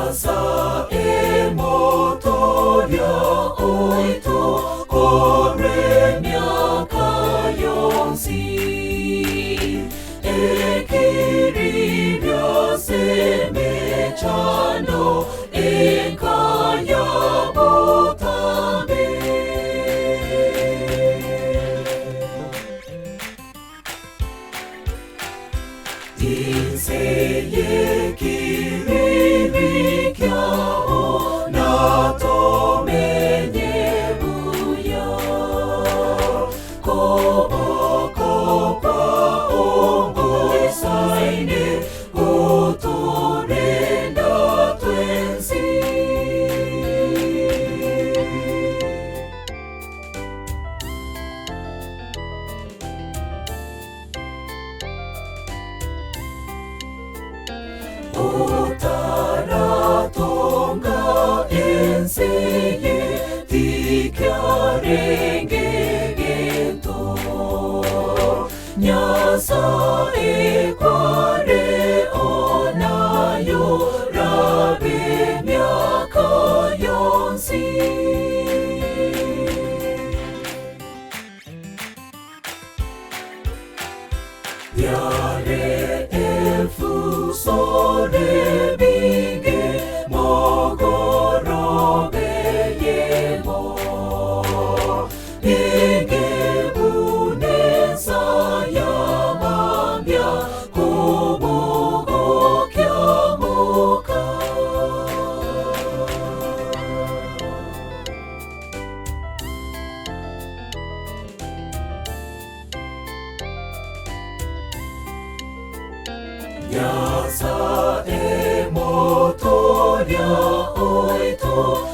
Nyasae motoria oito korwa emiaka yonsi, Ekiri biase emechando enka ya botambe. Inse y'ekiriri kiao natomenye buya, Koboko kwao ngoisaine gotorenda twensi. Otaratonga ense eye tikiarenge gento, Nyasae kware onayo rabe emiaka yonsi. Biare efusore binge mogorobe yemo, Binge bunensa ya mambia kobogokiamoka. Nyasae motoria oito.